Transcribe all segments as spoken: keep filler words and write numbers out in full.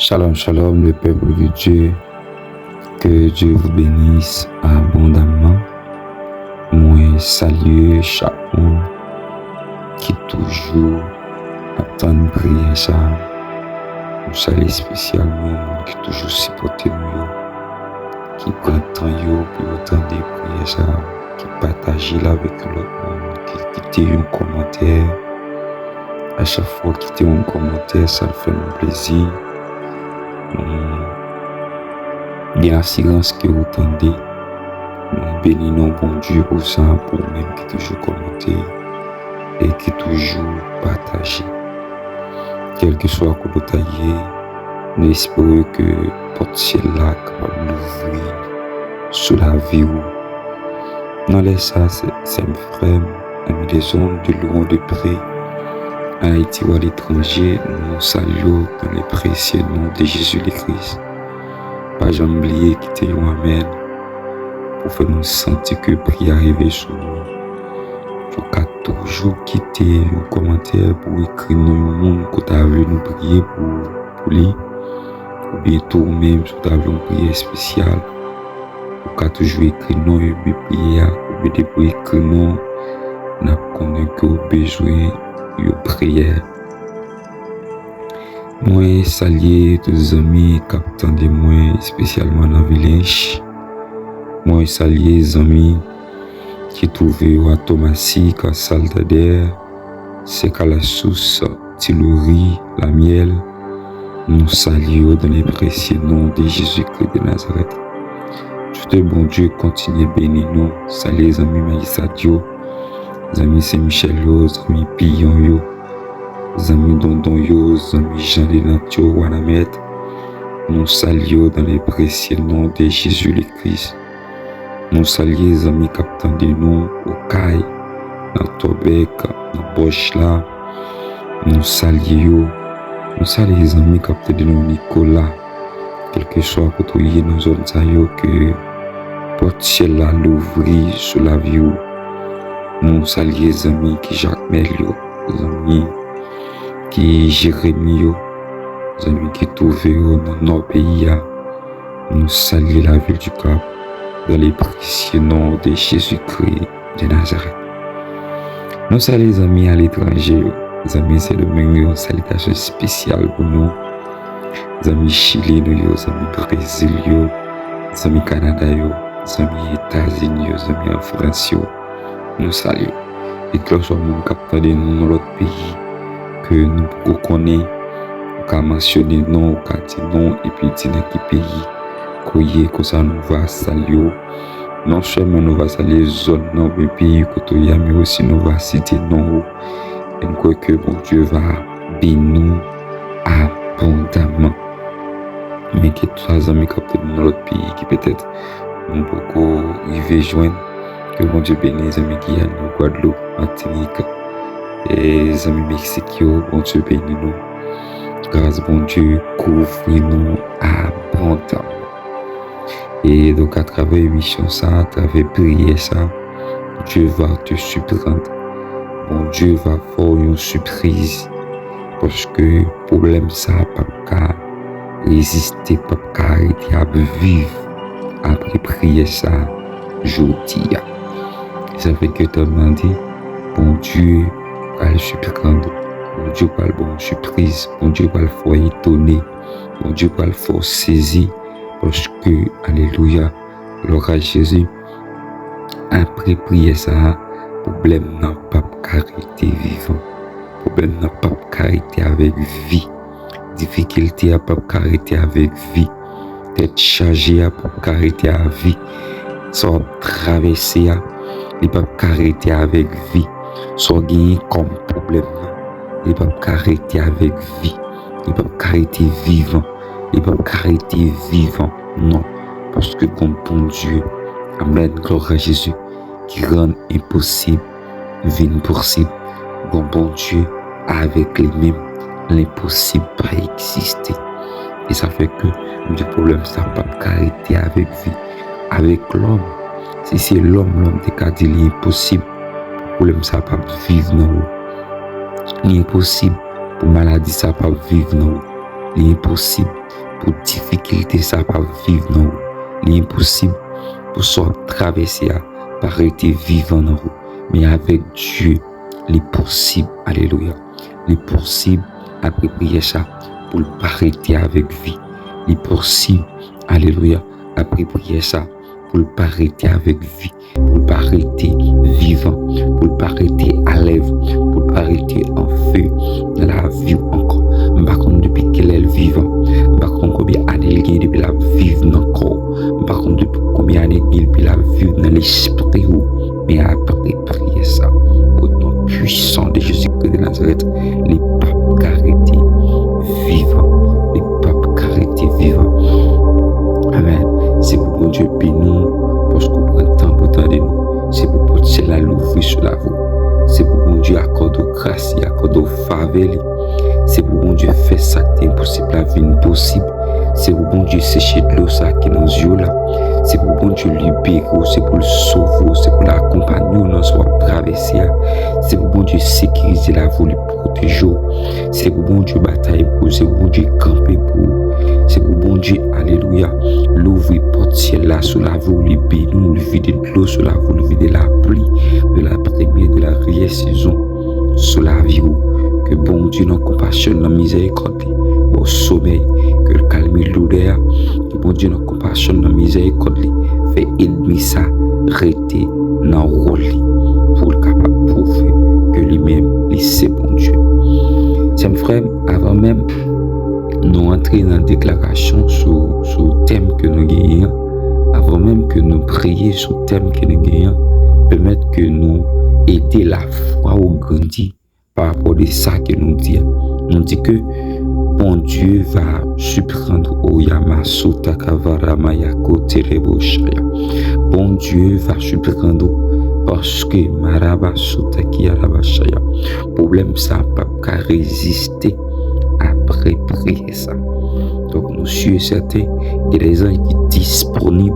Shalom, shalom, le peuple de Dieu. Que Dieu vous bénisse abondamment. Mwen salye chak moun ki toujou ap tann priyè sa. Mwen salye espesyalman moun ki toujou sipòte nou yo, ki pran tan yo pou yo tande priyè sa, ki pataje l avèk lòt moun, ki kite yon kòmantè. A chak fwa w kite yon kòmantè, sa fè nou plezi. Nou gen asirans ke ou tande. Nou beni non Bondye pou sa, pou ou menm ki toujou kòmante e ki toujou pataje. Kèlkeswa kote w ta ye, nou espere ke pòt syèl la kapab louvri sou lavi w. Nan lè sa, sè m, frè m, amis des ondes, de loin ou de près, en Haïti ou à l'étranger, nou salye w dans le précieux nom de Jésus le Christ. Pa janm bliye kite yon amèn pou fè nou santi ke priyè a rive sou nou. Ou ka toujou kite yon kòmantè pou ekri non yon moun ke w ta vle nou priye pou, pou li. Oubyen tou ou menm, si w ta vle yon priyè espesyal, ou ka toujou ekri non epi priyè a, oubyen depi w ekri non, n ap konnen ke w bezwen yon priyè. Mwen salye tout zanmi k ap tande mwen, espesyalman nan Vilench. Mwen salye zanmi ki twouve yo a Tomasik, a Saltadè, Sekalasous, Tilori, Lamyèl. Nou salye yo dans le précieux nom de Jésus-Christ de Nazareth. Tout Bondye kontinye beni nou. Salye zanmi Mayisad yo, zanmi Sen Michèl yo, zanmi Piyon yo, zanmi Dondon yo, zanmi Jan Lenant yo, Wanament. Nou salye yo dans le précieux nom de Jésus le Christ. Nou salye zanmi k ap tande nou Okay, nan Tòbèk, nan Bòch la. Nou salye yo. Nou salye zanmi k ap tande nou Nikola. Kèlkeswa kote w ye nan zòn sa yo, ke pòt syèl la louvri sou lavi w. Nou salye zanmi ki Jakmèl yo, zanmi ki Jeremi yo, zanmi ki twouve yo nan nò peyi a. Nou salye lavil di Kap dans le précieux nom de Jésus-Christ de Nazareth. Nou salye zanmi aletranje yo, zanmi Sendomeng yo, salitasyon espesyal pou nou. Zanmi Chili nou yo, zanmi Brezil yo, zanmi Kanada yo, zanmi Etazini yo, zanmi an Frans yo. Nou salye. E kèlkeswa moun k ap tande nou nan lòt peyi ke nou poko konnen, ou ka mansyone non, ou ka di non, epi di nan ki peyi ke w ye, konsa nou va salye w. Non sèlman nou va salye zòn nan oubyen peyi kote w ye a, men osi nou va site non ou. E m kwè ke Bondye va beni nou abondaman. Men kèlkeswa zanmi k ap tande nou nan lòt peyi ki petèt nou poko rive jwenn, ke Bondye beni zanmi Giyàn yo, Gwadloup, Matinik, e zanmi Meksik yo, Bondye beni nou. Gras Bondye kouvri nou abondaman. E donk, atravè emisyon sa, atravè priyè sa, Dieu va te surprendre. Bondye va fè w yon sipriz. Paske pwoblèm sa p ap ka reziste, p ap ka rete ap viv apre priyè sa jodi a. Sa fè ke tanm nan di, Bondye pral siprann ou. Bondye pral ba w yon sipriz. Bondye pral fè w etone. Bondye pral fè w sezi. Paske, alelouya, glwa a Jezi, apre priyè sa a, pwoblèm nan p ap ka rete vivan. Pwoblèm nan p ap ka rete avèk vi. Difikilte a p ap ka rete avèk vi. Tèt chaje a p ap ka rete a vi. Sa w ap travèse a, li p ap ka rete avèk vi. Sa w genyen kòm pwoblèm nan, li p ap ka rete avèk vi. Li p ap ka rete vivan. Li p ap ka rete vivan, non. Paske gon Bondye, amèn, glwa a Jezi, ki rann enposib vin posib. Gon Bondye, avèk li menm, lenposib pa egziste. E sa fè ke m di pwoblèm sa p ap ka rete avèk vi. Avèk lòm, si se lòm, lòm te ka di li enposib pou pwoblèm sa p ap viv nan ou. Li enposib pou maladi sa p ap viv nan ou. Li enposib pou difikilte sa pa viv nan ou. Li enposib pou sa w ap travèse a pa rete vivan nan ou. Men avèk Dye, li posib. Alelouya. Li posib apre priyè sa pou l pa rete avèk vi. Li posib, alelouya, apre priyè sa pou l pa rete avèk vi, pou l pa rete vivan, pou l pa rete alèv, pou l pa rete an fe nan lavi w ankò. M pa konn depi kilè l vivan. M pa konn konbyen ane l gen depi l ap viv nan kò w. M pa konn depi konbyen ane l gen depi l ap viv nan lespri w. Men apre priyè sa, o non pwisan de Jezi Kris de Nazarèt, li p ap ka rete vivan. Li p ap ka rete vivan. Amèn. Se pou Bondye beni w, paske w pran tan pou tande nou. Se pou pòt syèl la louvri sou lavi w. Se pou Bondye akòde w gras li, akòde w favè li. Se pou Bondye fè sa k te enposib la vin posib. Se pou Bondye seche dlo sa ki nan zye w la. Se pou Bondye libere w, se pou l sove w, se pou l akonpanye w nan sa w ap travèse a. Se pou Bondye sekirize lavi w, li pwoteje w. Se pou Bondye batay pou w, se pou Bondye kanpe pou ou. Se pou Bondye, alelouya, louvri pòt syèl la sou lavi w, li beni w, li vide dlo sou lavi w, li vide lapli de la premyè, de la reyè sezon sou lavi w. Ke Bondye nan konpasyon l, nan mizèrikòd li, ba w somèy, ke l kalme loulè a, ke Bondye nan konpasyon l, nan mizèrikòd li, fè ènmi sa rete nan wòl li, pou l kapab pwouve ke li menm, li se Bondye. Sè m, frè m, avan menm nou antre nan deklarasyon sou, sou tèm ke nou genyen an, avan menm ke nou priye sou tèm ke nou genyen an, pèmèt ke nou ede lafwa ou grandi pa rapò de sa ke nou di a. Nou di ke Bondye va siprand ou, Oyama Sota Kavara Mayako Terebo Chaya. Bondye va siprand ou paske Maraba Sota Kiyaraba Chaya. Pwoblèm sa p ap ka reziste apre priyè sa. Donk, nou si e sèten, gen de zanj ki disponib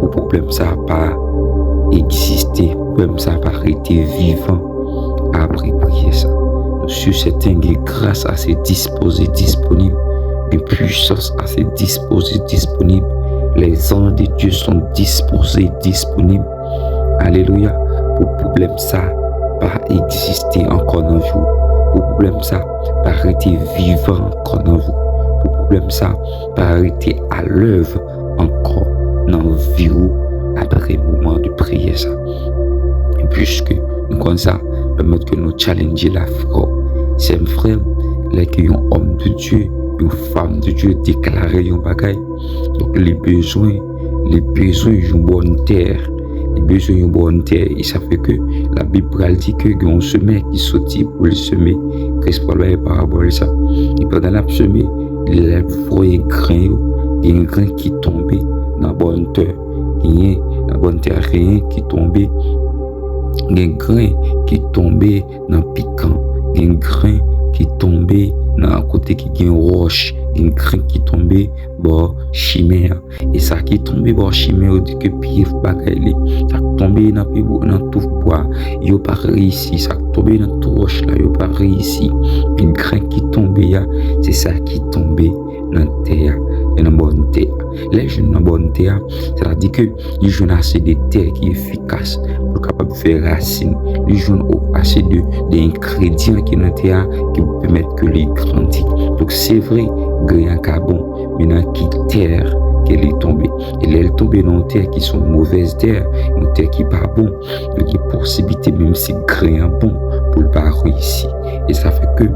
pou pwoblèm sa pa egziste, pwoblèm sa pa rete vivan apre priyè sa. Nou si e sèten, gen gras ase dispoze disponib, gen pwisans ase dispoze disponib. Les anges de Dieu sont disposés, disponibles. Alelouya. Pou pwoblèm sa pa egziste ankò nan vi w. Pou pwoblèm sa pa rete vivan ankò nan vi w. Pou pwoblèm sa pa rete alèv ankò nan vi w apre moman de priyè sa. Piske nou konn sa, pèmèt ke nou challenge lafwa w. Sè m, frè m, lè ke yon homme de Dieu, yon femme de Dieu deklare yon bagay, donk li bezwen, li bezwen yon bòn tè. Li bezwen yon bòn tè. E sa fè ke Labib pral di ke gen yon semè ki soti pou l seme. Kris pral bay parabòl sa. E pandan l ap seme, lè l voye grenn yo, gen grenn ki tonbe nan bòn tè. Genyen nan bòn tè, genyen ki tonbe, gen grenn ki tonbe nan pikan, gen grenn ki tonbe nan kote ki gen wòch, gen grenn ki tonbe bò chimen an. E sa ki tonbe bò chimen, yo di ke pye bagay li. Sa k tonbe nan pye bwa, nan touf bwa, yo pa reyisi. Sa k tonbe nan tou wòch la, yo pa reyisi. Men grenn ki tonbe a, se sa ki tonbe nan tè a, e nan bòn tè a. Lè l jwenn nan bòn tè a, sètadi ke li jwenn ase de tè ki efikas pou l kapab fè rasin. Li jwenn o-, ase de, de engredyan ki nan tè a ki pou pèmèt ke li grandi. Donk, se vre, grenn an ka bon, men nan ki tè ke li tonbe. E lè l tonbe nan yon tè ki se yon movèz tè, yon tè ki pa bon, yo gen posiblite, menm si grenn an bon, pou l pa reyisi. E sa fè ke,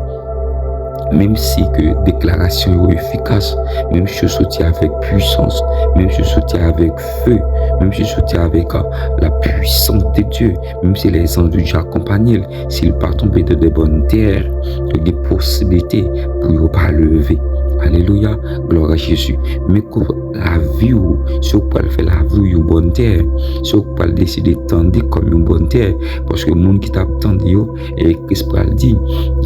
menm si ke deklarasyon yo efikas, menm si yo soti avèk pwisans, menm si yo soti avèk fe, menm si yo soti avèk, euh, la puissance de Dieu, menm si les anges de Dieu akonpanye l, si l pa tonbe dans de bonnes terres, yo gen posiblite pou yo pa leve. Alelouya, glwa a Jezi. Men kou lavi w, si w pral fè lavi w yon bòn tè, si w pral deside tande kòm yon bòn tè, paske moun ki t ap tande yo, e Kris pral di,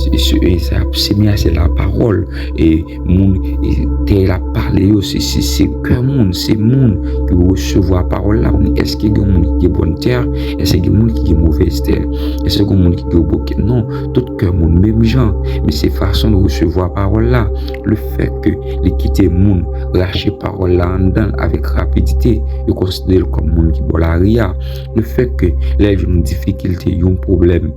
se, se, e sa y ap seme a, se lapawòl, e moun, e tè l ap pale yo, se, se, se kè moun, se moun ki resevwa pawòl la. Men èske gen moun ki gen bòn tè? Èske gen moun ki gen movèz tè? Èske gen moun ki gen bokè? Non, tout kè moun menm jan, men se fason l resevwa pawòl la. Le fè Lefètke li kite moun rache pawòl la anndan l avèk rapidite, yo konsidere l kòm moun ki bò lari a. Lefètke lè l jwenn yon difikilte, yon pwoblèm,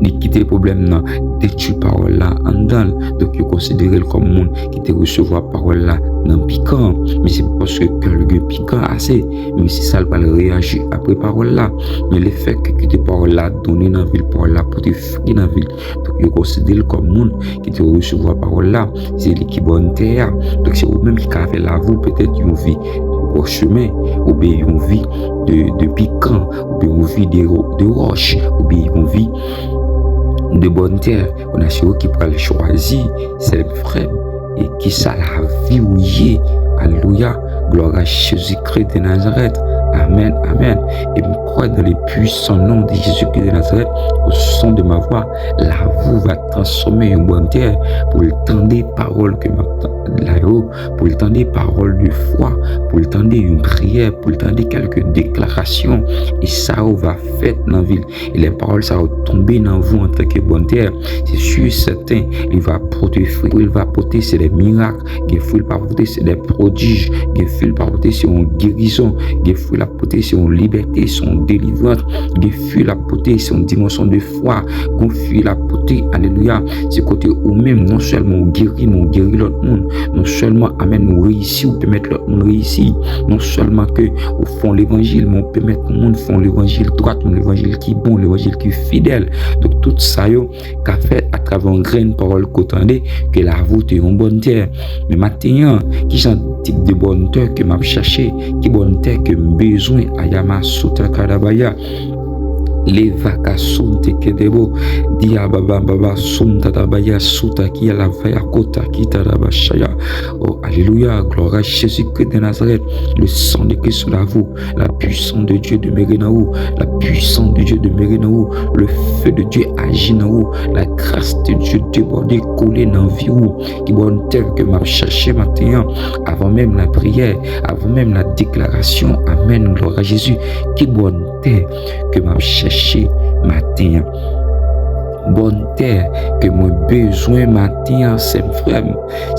li kite pwoblèm nan detwi pawòl la anndan l. Donk, yo konsidere l kòm moun ki te resevwa pawòl la nan pikan. Men se pa paske kè l gen pikan ase, men se sa l pral reyaji apre pawòl la. Men lefètke kite pawòl la donnen nan vi l, pawòl la pote fwi nan vi l. Donk, yo konsidere l kòm moun ki te resevwa pawòl la, se li ki bòn tè a. Donk, se ou menm ki ka fè lavi w petèt yon vi de bò chemen, oubyen yon vi de, de pikan, oubyen yon vi de, de wòch, oubyen yon vi de bòn tè. Kounye a se ou ki pral chwazi, sè m, frè m, e kisa lavi w ye. Alelouya. Glwa a Jezikri de Nazarèt. Amèn, amèn. E m kwè dans le puissant nom de Jésus-Christ de Nazareth, au son de ma voix, lavi w va transfòme yon bòn tè pou l tande pawòl ke m ap la yo, pou l tande pawòl de fwa, pou l tande yon priyè, pou l tande kèlke deklarasyon, e sa yo va fèt nan vi l. E lè pawòl sa yo tonbe nan vi w antanke bòn tè, se si e sèten, li va pote fwi. Fwi l va pote, se de mirak. Gen fwi l va pote, se de pwodij. Gen fwi l va pote, se yon gerizon. Gen fwi l ap pote, se yon libète, se yon delivrans. Gen fwi l ap pote, se yon dimansyon de fwa. Gen fwi l ap pote, alelouya, se kote ou menm, non sèlman ou geri, men ou geri lòt moun. Non sèlman, amèn, ou reyisi, ou pèmèt lòt moun reyisi. Non sèlman ke ou fè yon levanjil, men ou pèmèt yon moun fè yon levanjil dwat, yon levanjil ki bon, yon levanjil ki fidèl. Donk, tout sa yo ka fèt atravè yon grenn pawòl ke w tande, ke lavi w te yon bòn tè. Men maten an, ki jan tip de bòn tè ke m ap chache? Ki bòn tè ke m bezwen? Ayama sota kadabaya. Leva kasunte kedebo. Dia baba baba sunta tabaya suta kia la vaya kota kita tabashaya. Oh, alelouya, glwa a Jezikri de Nazarèt. Le sang de Christ sur la vie. La puissance de Dieu demeure dans vous. La puissance de Dieu demeure dans vous. Le feu de Dieu agit dans vous. La grâce de Dieu déborde, koule nan vi w. Ki bòn tè ke m ap chache maten an, avan menm la priyè, avan menm la deklarasyon. Amèn, glwa a Jezi. Ki bòn tè ke m ap chache maten an? Bòn tè ke mwen bezwen maten an, sè m, frè m,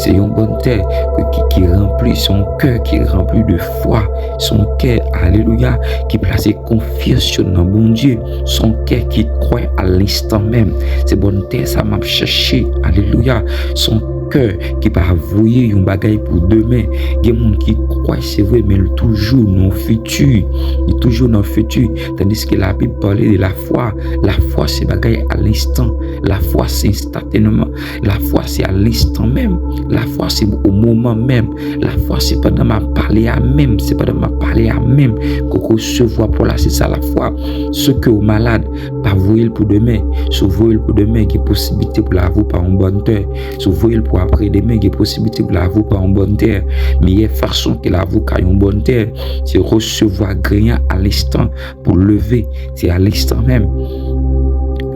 se yon bòn tè ke, ki, ki ranpli, se yon kè ki ranpli de fwa, se yon kè, alelouya, ki plase konfyans yo nan Bondye, se yon kè ki kwè a lenstan menm. Se bòn tè sa m ap chache, alelouya, se yon kè ki pa voye yon bagay pou demen. Gen moun ki kwè, se vre, men l toujou nan fiti. Li toujou nan fiti. Tandiske Labib pale de lafwa. Lafwa se bagay a lenstan. Lafwa se enstanteneman. Lafwa se a lenstan menm. Lafwa se o moman menm. Lafwa se pandan m ap pale a menm. Se pandan m ap pale a menm ke w resevwa pawòl la. Se sa lafwa. Si ke w malad, pa voye l pou demen. Si w voye l pou demen, gen posiblite pou lavi w pa yon bòn tè. Si w voye l pou apre demen, gen posiblite pou lavi w pa yon bòn tè. Meyè fason ke lavi w ka yon bòn tè, se resevwa grenn an a lenstan pou leve. Se a lenstan menm.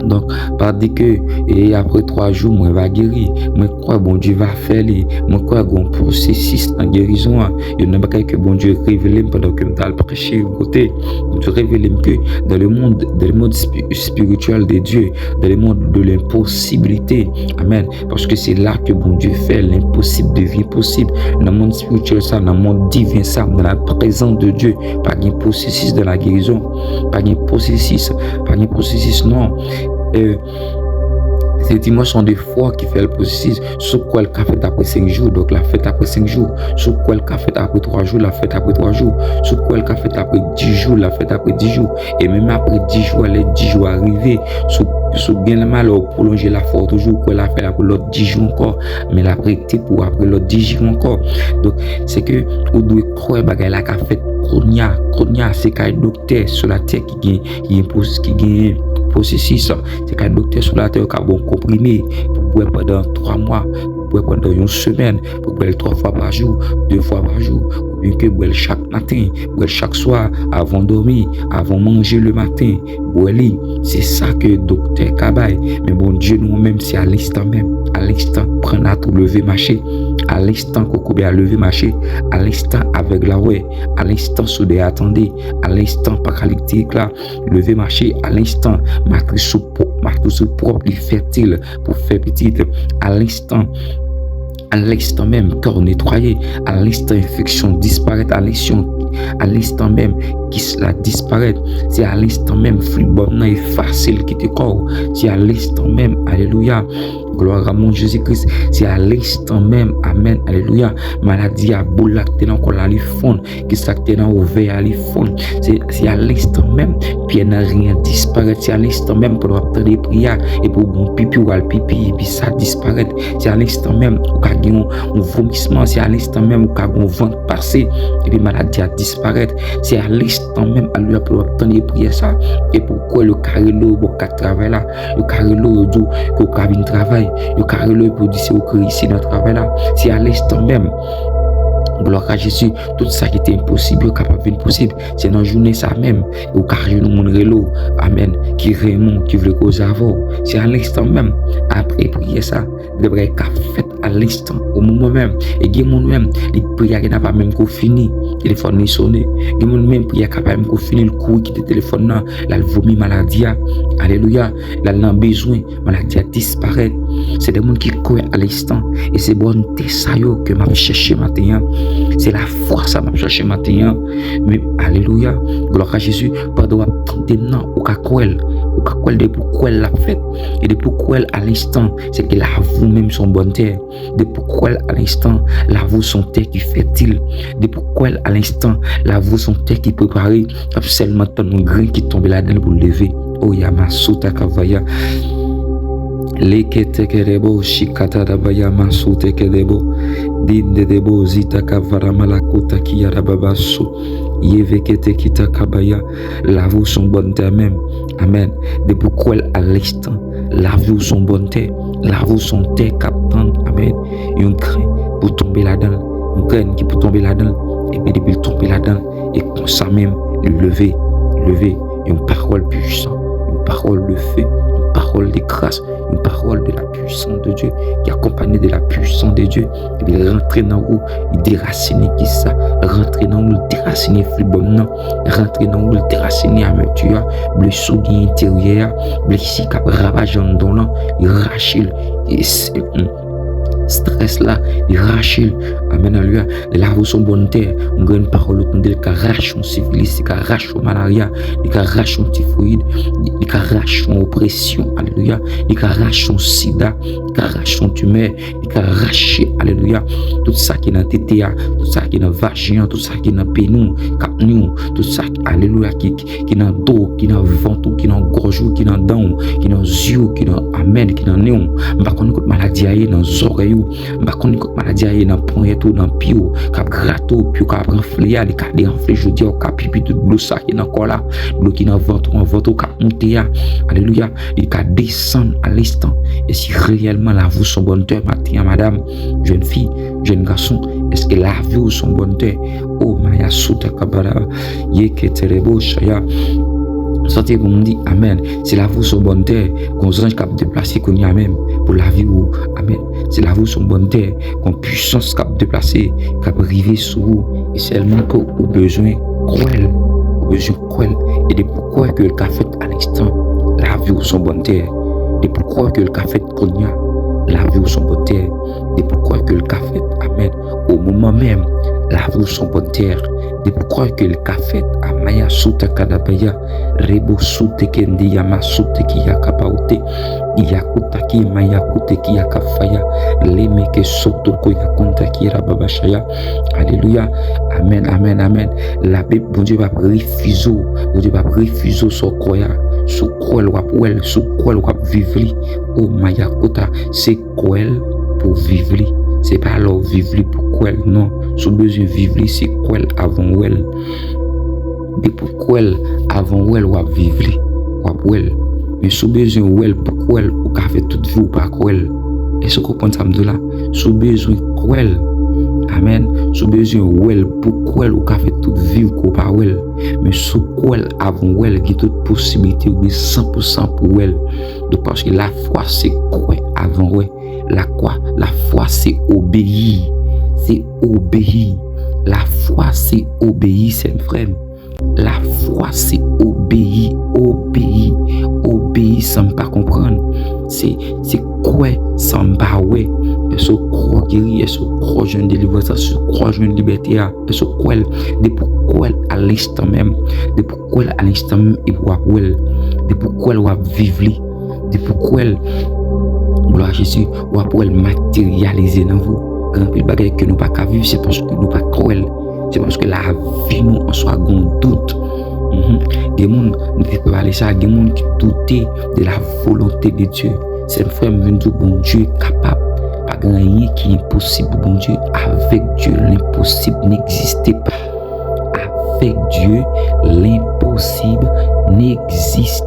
Donk, pa di ke, e apre twa jou, mwen va geri. Mwen kwè Bondye va fè li. Mwen kwè gen yon pwosesis nan gerizon an. Youn nan bagay ke Bondye revele m pandan ke m t al preche yon kote, Bondye revele m ke dans le monde, dans le monde spi-, spirituel de Dieu, dans le monde de l'impossibilité. Amèn. Paske se la ke Bondye fè l'impossible devient possible. Nan mond espirityèl sa, nan mond diven sa, dans la présence de Dieu, pa gen pwosesis de la guérison. Pa gen pwosesis, pa gen pwosesis non. E, se dimansyon de fwa ki fè l pwosesis. Si w kwè l ka fèt apre senk jou, donk l ap fèt apre senk jou. Si w kwè l ka fèt apre twa jou, l ap fèt apre twa jou. Si w kwè l ka fèt apre dis jou, l ap fèt apre dis jou. E menm apre dis jou a, lè dis jou a rive, si w, si w gen malè w pwolonje lafwa w toujou, w kwè l ap fèt apre lòt dis jou ankò, men l ap rete pou apre lòt dis jou ankò. Donk, se ke ou dwe kwè bagay la ka fèt kounye a, kounye a, se kay doktè sou latè ki gen, ki gen pwos-, ki gen pwosesis. Se kay doktè sou latè yo ka ba w konprime pou bwè pandan twa mwa, pou bwè pandan yon semèn, pou bwè l twa fwa pa jou, de fwa pa jou, oubyen ke bwè l chak maten, bwè l chak swa, avan w dòmi, avan w manje le maten, bwè li. Se sa ke doktè ka bay. Men Bondye nou menm, se a lenstan menm. A lenstan, pran nat ou leve mache. A lenstan, kokobe a leve mache. A lenstan, avèg la wè. A lenstan, soudè a tande. A lenstan, pakaliptik la leve mache. A lenstan, matris ou pwòp, matris ou pwòp, li fètil pou fè pitit. A lenstan, A lenstan menm, kè w netwaye. A lenstan, enfeksyon disparèt. A lenstan, a lenstan menm, kis la disparèt. Se a lenstan menm, flibòm nan efase l kite kò w. Se a lenstan menm, alelouya. Glwa a mon Jezi Kris. Se a lenstan menm, amèn, alelouya. Maladi a, boul la ki te nan kò l la, li fonn. Kis la ki te nan ovè a, li fonn. Se, se a lenstan menm, pyè nan ren an disparèt. Se a lenstan menm, pandan w ap tande priyè a, epi w gen yon pipi, w al pipi, epi sa disparèt. Se a lenstan menm, ou ka gen yon, yon vomisman. Se a lenstan menm, ou ka gen yon vant pase, epi maladi a disparèt. Se a lenstan menm, alelouya, pandan w ap tande priyè sa, epi w kwè yo ka rele w bò kat travay la, yo ka rele w, yo di w ke w ka vin travay, yo ka rele w pou di se ou ki reyisi nan travay la. Se a lenstan menm, glwa a Jezi, tout sa ki te enposib yo kapab vin posib. Se nan jounen sa menm, ou ka jwenn yon moun rele w, amèn, ki renmen w, ki vle koze avè w. Se a lenstan menm, apre priyè sa, de bagay ka fèt a lenstan, o moman menm. E gen moun menm, li priyè a gentan pa menm ko fini, telefòn li sonnen. Gen moun menm, priyè a ka pa menm ko fini, li kouri kite telefòn nan, l al vomi maladi a. Alelouya. L al nan bezwen, maladi a disparèt. Se de moun ki kwè a lenstan. E se bòn tè sa yo ke m ap chèche maten an. Se lafwa sa m ap chèche maten an. Men, alelouya, glwa a Jezi, pandan w ap tande m nan, ou ka kwè l. Ou ka kwè l depi w kwè l l ap fèt. E depi w kwè l a lenstan, se ke lavi w menm se yon bòn tè. Depi w kwè l a lenstan, lavi w se yon tè ki fètil. Depi w kwè l a lenstan, lavi w se yon tè ki prepare, k ap sèlman tann yon grenn ki tonbe ladan l pou l leve. O yamasuta kavaya. Leketekerebo shikatadabaya masutekerebo. Dindedebo zitakavara malakuta kiyarababasu. Yevekete kitakabaya. Lavi w se yon bòn tè menm. Amèn. Depi w kwè l a lenstan, lavi w se yon bòn tè. Lavi w se yon tè k ap tann, amèn, yon grenn pou tonbe ladan l. Yon grenn ki pou tonbe ladan l. Epi depi l tonbe ladan l, e konsa menm, li leve, leve. Yon pawòl pwisan, yon pawòl de fe, yon pawòl de gras, yon pawòl de la puissance de Dieu, ki akonpanye de la puissance de Dieu. Epi rantre nan ou, li derasine kis sa. Rantre nan ou, li derasine flibòm nan. Rantre nan ou, li derasine amèti a. Blesi w gen enteryè a. Blesi k ap ravaje anndan w lan, li rache l. E se, hmm, strès la, li rache l. Amèn, alelouya. Lavi w se yon bòn tè. Yon grenn pawòl ou tande, li ka rache yon sifilis, li ka rache yon malarya, li ka rache yon tifoyid, li, li ka rache yon opresyon, alelouya. Li ka rache yon sida, li ka rache yon timè, li ka rache, alelouya, tout sa ki nan tete a, tout sa ki nan vajen an, tout sa ki nan peni w, k ap nwi w, tout sa, alelouya, ki, ki, ki nan do w, ki nan vant ou, ki nan gòj ou, ki nan dan w, ki nan zye w, ki nan, amèn, ki nan nen w. M pa konn kot maladi a ye, nan zòrèy ou. M pa konn kot maladi a ye, nan ponyèt ou, nan pye w, k ap grate w, pye w k ap ranfle a, li ka deranfle jodi a, ou ka pipi tout dlo sa ki nan kò w la, dlo ki nan vant ou, an vant ou, k ap monte a. Alelouya. Li ka desann a lenstan. E si reyèlman lavi w se yon bòn tè maten an, madanm, jèn fi, jèn gason, èske lavi w se yon bòn tè? O maya sota kabara, ye keterebo chaya. Santi pou m di amèn. Si lavi w se yon bòn tè, gon zanj k ap deplase kounye a menm pou lavi w. Amèn. Si lavi w se yon bòn tè, gon pwisans k ap deplase, k ap rive sou ou. E sèlman ke ou bezwen kwè l. Ou bezwen kwè l. E depi w kwè ke l ka fèt a lenstan, lavi w se yon bòn tè. Depi w kwè ke l ka fèt kounye a, lavi w se yon bòn tè. Depi w kwè ke l ka fèt, amèn, o moman menm, lavi w se yon bòn tè. Depi w kwè ke l ka fèt, amaya sota kadabaya, rebo sute kendi yama sute ki yakapaute, yakuta ki mayakuta ki yakafaya, lemeke soto ko yakunta ki rababashaya. Alelouya. Amèn, amèn, amèn. Labib, Bondye p ap refize w. Bondye p ap refize w sa w kwè a. Si w kwè l, w ap wè l. Si w kwè l, w ap viv li. O mayakota, se kwè l pou w viv li. Se pa lè w viv li pou w kwè l, non. Si w bezwen viv li, se kwè l avan w wè l. Depi w kwè l avan w wè l, w ap viv li. W ap wè l. Men si w bezwen wè l pou w kwè l, ou ka fè tout vi w pa kwè l. Èske w konprann sa m di w la? Si w bezwen kwè l, amèn, si w bezwen wè l pou w kwè l, ou ka fè tout vi w ke w pa wè l. Men si w kwè l avan w wè l, gen tout posiblite ou gen san pou san pou w wè l. Donk, paske lafwa se kwè avan wè. Lakwa, lafwa se obeyi. Se obeyi. Lafwa se obeyi, sè m, frè m. Lafwa se obeyi, obeyi, obeyi san m pa konprann. Se, se kwè san m pa wè. Èske w kwè w geri? Èske w kwè w jwenn delivrans? Èske w kwè w jwenn libète a? Èske w kwè l? Depi w kwè l a lenstan menm, depi w kwè l a lenstan menm, epi w ap wè l. Depi w kwè l, w ap viv li. Depi w kwè l, glwa a Jezi, w ap wè l materyalize nan vi w. Gen anpil bagay ke nou pa ka viv, se paske nou pa kwè l. Se paske lavi nou an swa gen yon dout. Mhm. Gen moun, nou te pale sa, gen moun ki doute de la volonté de Dieu. Sè m, frè m, vin di w, Bondye kapab. Pa gen anyen ki enposib pou Bondye. Avec Dieu, l'impossible n'existe pas. Avec Dieu, l'impossible n'existe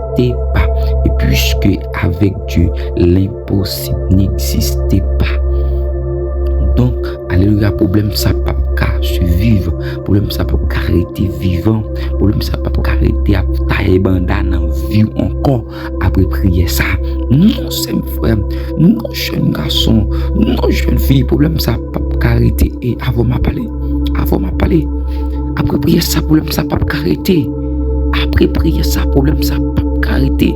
pas. Et puisque avec Dieu, l'impossible n'existe pas. Donk, alelouya, pwoblèm sa p ap ka siviv. Pwoblèm sa p ap ka rete vivan. Pwoblèm sa p ap ka rete ap taye banda nan vi w ankò apre priyè sa. Non, sè m, frè m, non, jèn gason, non, jèn fi, pwoblèm sa p ap ka rete. E avan m ap pale, avan m ap pale, apre priyè sa, pwoblèm sa p ap ka rete. Apre priyè sa, pwoblèm sa p ap ka rete.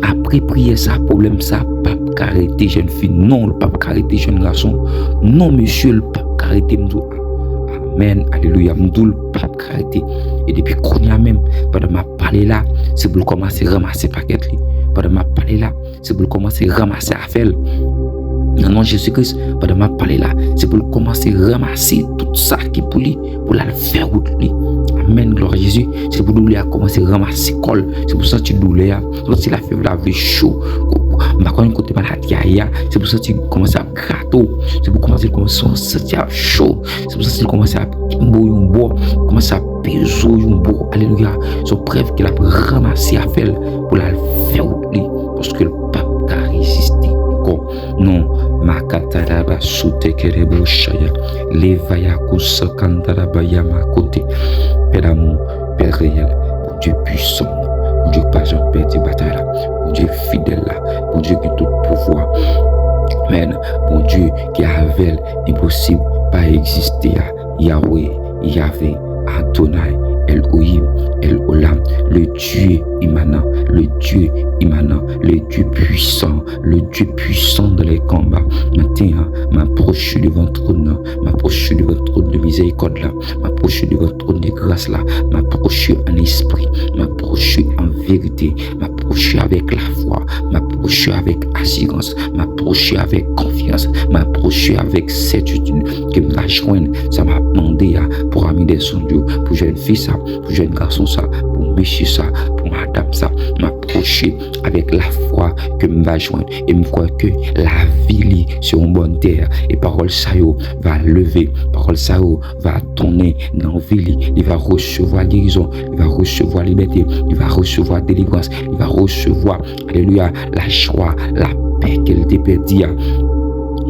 Apre priyè sa, pwoblèm sa p ap ka rete, jèn fi. Non, l p ap ka rete, jèn gason. Non, mesye, l p ap ka rete. M di w, amèn, alelouya. M di w, l p ap ka rete. E depi kounye a menm, pandan m ap pale la, se pou l kòmanse ranmase pakèt li. Pandan m ap pale la, se pou l kòmanse ranmase afè l. Nan non Jezi Kris, pandan m ap pale la, se pou l kòmanse ranmase tout sa ki pou li, pou l al fè wout li. Amèn, glwa a Jezi. Se pou doulè a kòmanse ranmase kò l. Se pou santi doulè a. Se pou santi lafyèv la vle cho. M pa konnen kote maladi a ye a. Se pou santi kòmanse ap grate w. Se pou kòmanse, kòmanse santi ap cho. Se pou santi kòmanse ap kenbe w yon bò. Kòmanse ap peze w yon bò. Alelouya. Se yon prèv ke l ap ranmase afè l pou l al fè wout li. Paske l p ap ka reziste ankò. Non, makataraba soutekerebo chaya, levaya kousakandarabayama kote. Pè damou, Pè reyèl, Bondye pwisan, Bondye k pa janm pèdi batay la, Bondye fidèl la, Bondye gen tout pouvwa. Amèn. Bondye ki avè l, enposib pa egziste a. Yahweh, Yahvé, Adonai, Elohim, El Olam, le Dieu immanent, le Dieu immanent, le Dieu puissant, le Dieu puissant dans les combats. Maten an, m apwoche devan twòn nan, m apwoche devan twòn de mizèrikòd la, m apwoche devan twòn de gras la, m apwoche an espri, m apwoche an verite, m apwoche avèk lafwa, m apwoche avèk asirans, m apwoche avèk konfyans, m apwoche avèk sètitid ke m va jwenn sa m ap mande a pou Ramires Sandio, pou jèn fi sa, pou jèn gason sa, pou mesye sa, pou madanm sa. M apwoche avèk lafwa ke m va jwenn. E m kwè ke lavi li se yon bòn tè. E pawòl sa yo va leve. Pawòl sa yo va tounen nan vi li. Li va resevwa gerizon. Li va resevwa libète. Li va resevwa delivrans. Li va resevwa, alelouya, lajwa, lapè ke l te pèdi a.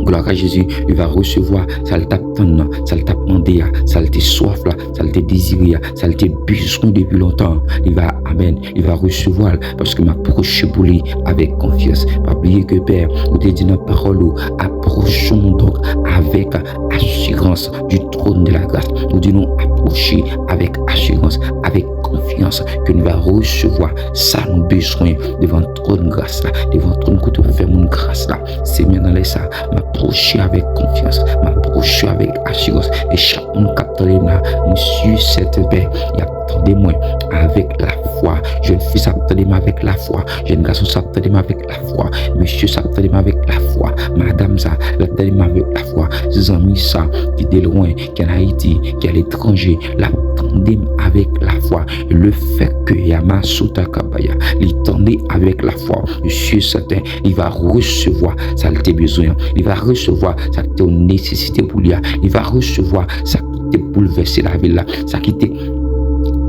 Glwa a Jezi, li va resevwa sa l t ap tann nan, sa l t ap mande a, sa l te swaf la, sa l te dezire a, sa l te bezwen depi lontan. Li va, amèn, li va resevwa l, paske m apwoche pou li avèk konfyans. Pa bliye ke, Pè, ou te di nan pawòl ou, approchons donc avec assurance du trône de la grâce. Ou di nou apwoche avèk asirans, avèk konfyans ke nou va resevwa sa nou bezwen devan twòn gras la, devan twòn kote w fè moun gras la. Semèn anlè sa, m apwoche avèk konfyans, m apwoche avèk asirans. E chak moun k ap tande m la, mwen si sèten, Pè, y ap tande mwen avèk lafwa. Jèn fi sa ap tande m avèk lafwa. Jèn gason sa ap tande m avèk lafwa. Mesye sa ap tande m avèk lafwa. Madanm sa, l ap tande m avèk lafwa. Zanmi sa ki de lwen, ki an Ayiti, ki aletranje, l ap tande m avèk lafwa. Le fèt ke Yama Sota Kabaya, li tande avèk lafwa, mesye sèten, li va resevwa sa l te bezwen an. Li va resevwa sa ki te yon nesesite pou li a. Li va resevwa sa ki te boulvèse lavi l la, sa ki te